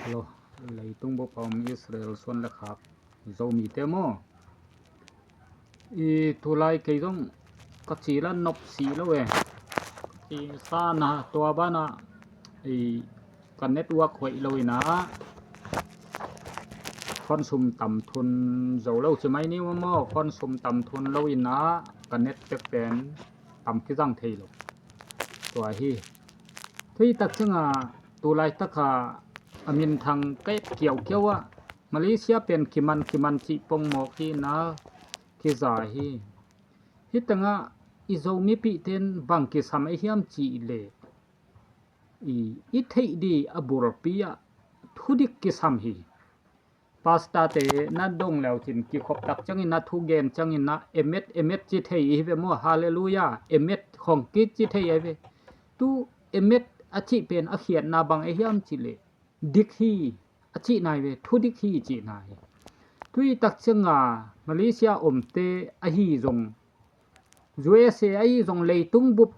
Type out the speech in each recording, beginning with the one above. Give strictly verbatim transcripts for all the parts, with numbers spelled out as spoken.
Lo, leitung bup a om Israel suan le khak Zomite maw? I tulai kei zong ka ci la nop si lo e. Ka ci sa na tua bana i ka network hoih lo ina phone sum tam thun zo lo ci mai ni maw, phone sum tam thun lo ina ka net pek pen tam kizang thei lo. Tua hi. Thui tak cianga tulai taka a minthang ka et kiaukiau ah Malaysia pen kiman kiman cih pongmawk hi na kiza hi. Hitanga i Zomipihten bang kisam ei hiam cih le i, i theih di a burpi ah thudik kisam hi. Pastorte na dong leucin kikhop tak ciangin na thugen ciangin na emet emet ci thei i hi ve maw? Halleluia. Emet khong ki ci thei i hi ve. Tu emet a cih pen a khiatna bang ei hiam cih le dik hi a cihna hi ve, thudik hi cihna hi. Tui tak cianga Malaysia omte ahi zong, U S A ahi zong, leitung bup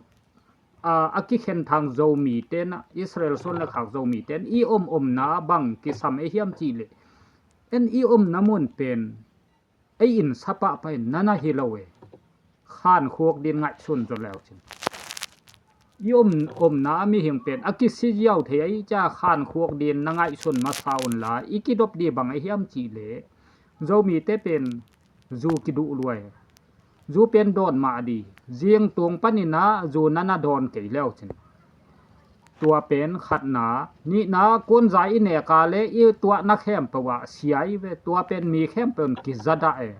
a, a kikhen thang Zomite na, Israel suan le khak Zomite na i om omna bang kisam ei hiam cih le en i omna mun pen ei in sapah pahin na na hi lo e. Khankhuak din ngaihsun zaw leucin i om omna a mihing pen a kisi ziau thei ahi cia khankhuak din na ngaihsun masa unla i kidop di bang ei hiam cih le Zomite pen zu kiduh luai. Zu pen dawn mah di. Zing tung paninah zu na na dawn kei leucin. Tua pen khatna, nihna kunza i neka le i tuahna khempeuh ah sia i ve, tua pen mi khempeuh in kizadah e.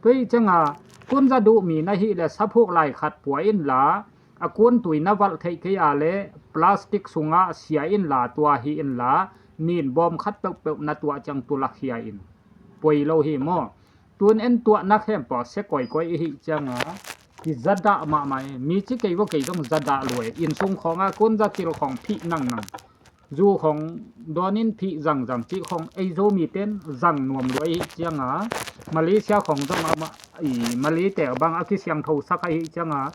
Tua hi cianga kunza duh mi na hih le saphuk lai khat pua inla, a kuntui na valh theih kei a le plastic sungah sia inla, tua hi inla, nin bawm khat peuhpeuh na tuah ciang tulakhia in. Poi lo hi maw? Tun en tuahna khempeuh a sia koikoi i hih cianga kizadah mahmah hi. Mi ci kei vua kei zong zadah luai. Inn sung khawngah kunza til khawng phih nangnang, zu khawng dawnin phih zangzang cih khawng ei Zomiten zang nuam luai i hih cianga Malaysia khawng zong amah i Malay te bang a kisiangtho sak a hih cianga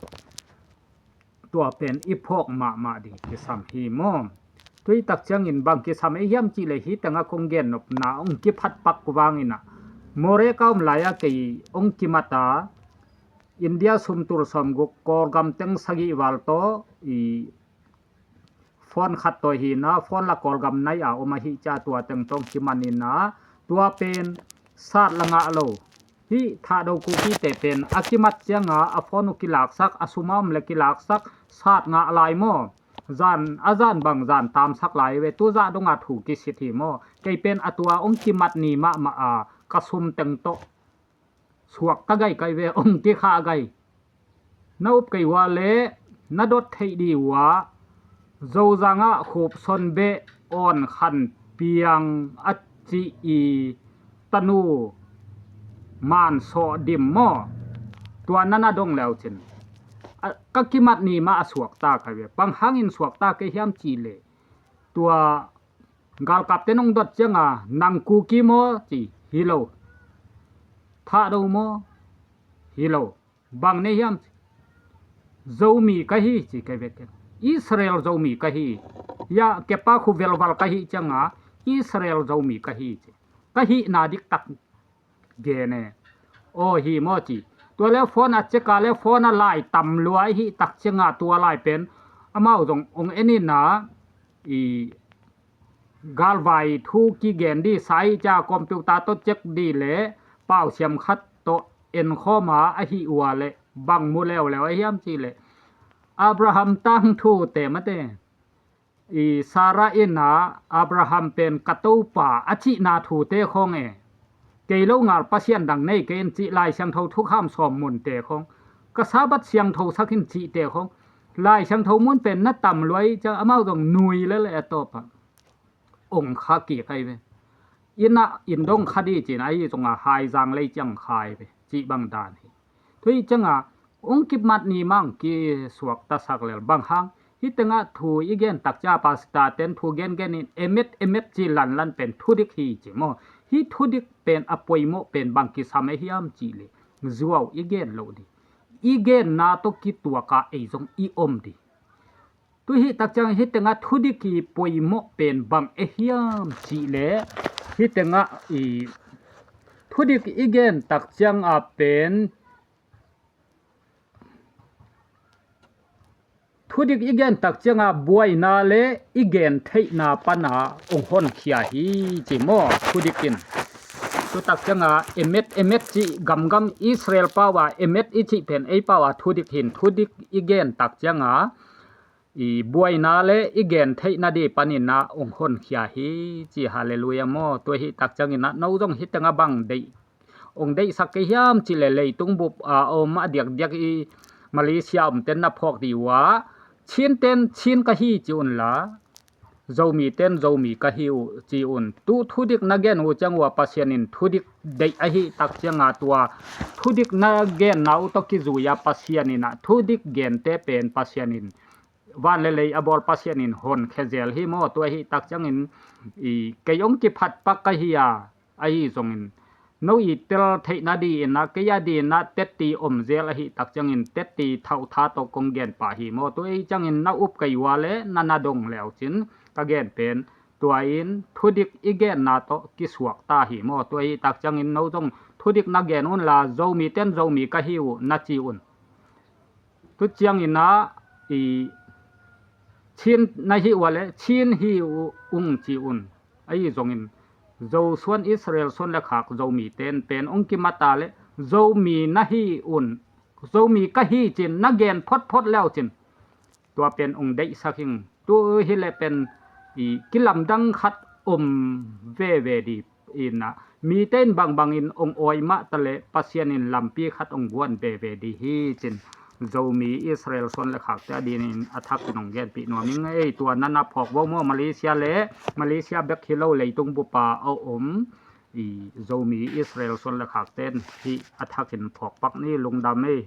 tua pen i phawk mahmah ding kisam hi maw? Tui tak ciangin bang kisam ei hiam cih le hi tengah kong gen nopna hong kiphat pak vangin ah Moreh ka om lai-ah kei hong kimat a, India sum tul sawmguk, Kawlgam teng sagih val tawh i phone khat tawh hi na, phone la Kawlgam nai a om ahi cia tua teng tawh hong kiman in ah tua pen sat la ngah lo. Hih Thahdo Kukite pen a kimat cianga a phone uh kilaksak, a sum a om le kilaksak, sat ngah lai maw? Zan a zan bang zan tamsak lai ve, tu zah donga thu kisit hi maw? Kei pen a tua hong kimat ni mahmah a ka sum teng tawh suak ka gai kai ve, hong kikhah gai. Na up kei ua le na dot theih di ua, Zozangah Khupson beh Awn Khan Piang a cih i tanu Mansawh Dim maw? Tua na na dong leucin a, ka kimat ni mah a suakta kai ve. Bang hangin suakta kei hiam cih le tua galkapte nong dot cianga nang Kuki maw ci hi lo. Thahdo maw? Hi lo. Bang nei hiam? Zomi ka hi ci kei vek. Israel Zomi ka hi. Ya kepa khu velval ka hi cianga Israel Zomi ka hi ci. Ka hihna diktak gen e. Aw hi maw ci. Tua le phone a cek a le phone a lai tam lua i hih tak cianga tua lai pen amau zong ong en in a i galvai thu kigen di sa i cia computer tawh cek di le pausiam khat tawh enkhawm a, a hih ua le bang mu leuleu a hiam cih le Abraham tangthute mate i Sarah in a Abraham pen ka topa a cihna thute khawng e. Kei lo ngal pasian dang nei kei in cih Lai Siangtho thukham sawm munte khawng, ka Sabbath siangtho sak in cihte khawng, Lai Siangtho mun pen na tam luai ciang amau zong nui lele a tawpah ong kha kik ai ve. Inn ah inn dong kha di cin ai zonga haizang lei ciang khai ve cih bang dan hi. Thui cianga ong kimat ni mang kisuaktasak lel bang hang. Hih tengah thu i gen tak cia pastor ten thu gengen in emet emet ci lanlan pen thudik hi ci maw? Hih thudik pen a poimawh pen bang kisam e hiam cih le zuau i gen loh di. I genna tawh kituaka ei zong i om di. Tu hih tak ciang hih tengah thudik i poimawh pen bang e hiam cih leh, hih tengah i thudik i gen tak ciang a pen thudik i gen tak cianga buaina le i gen theihna pana ong honkhia hi ci maw? Thudik in tu tak cianga emet, emet cih gamgam Israel pau a emet i cih pen ei pau a thudik hin, thudik i gen tak cianga i buaina le i gen theihna di panin ah ong honkhia hi ci. Halleluiah maw? Tua hih tak ciangin ah no zong hih tengah bang deih ong deihsak kei hiam cih leh leitung bup a om a diakdiak i Malaysia omten na phawk dih uh a, Chin ten Chin ka hi ci unla, Zomi ten Zomi ka hi uh ci un. Tu thudik na gen uh ciang uh a Pasian in thudik deih ahih tak cianga tua thudik na genna uh tawh kizui a Pasian in ah thudik gente pen Pasian in van le lei a bawl Pasian in honkhia zel hi maw? Tua ahih tak ciangin i kei ong kiphat pak ka hi a, ahi zongin no i tel theihna di in ah kei a di in ah tetti om zel ahih tak ciangin tetti thauhtha tawh kong gen pah hi maw? Tua ahih ciangin na up kei uh a le na na dong le uh cin ka gen pen tua in thudik i genna tawh kisuak ta hi maw? Tua ahih tak ciangin no zong thudik na gen unla Zomi ten Zomi ka hi uh na ci un. Tu ciangin ah i Chin na hi uh a le Chin hi uh ung ci un. Ahi zongin Zo suan Israel suan le khak Zomi ten pen ong kimat a le Zomi na hi un, Zomi ka hi cin na gen photphot le uh cin tua pen ong deihsak ing. Tu hi le pen i kilamdang khat om veve di in ah mite in bangbangin ong awi mah ta le Pasian in lampi khat ong guan veve di hi cin Zomi Israel suan le khakte a dinin a thakin ong genpih nuam ing ei. Tua na na phawk vo maw? Malaysia le Malaysia bek hi lo leitung bup a a om i Zomi Israel suan le khakte in hih a thakin phawk pak ni. Lungdam ei.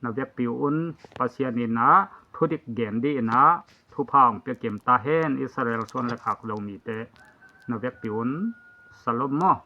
Na vekpi un Pasian in ah thudik gen di in ah thupha ong pia kim ta hen. Israel suan le khak Zomite na vekpi un salom maw?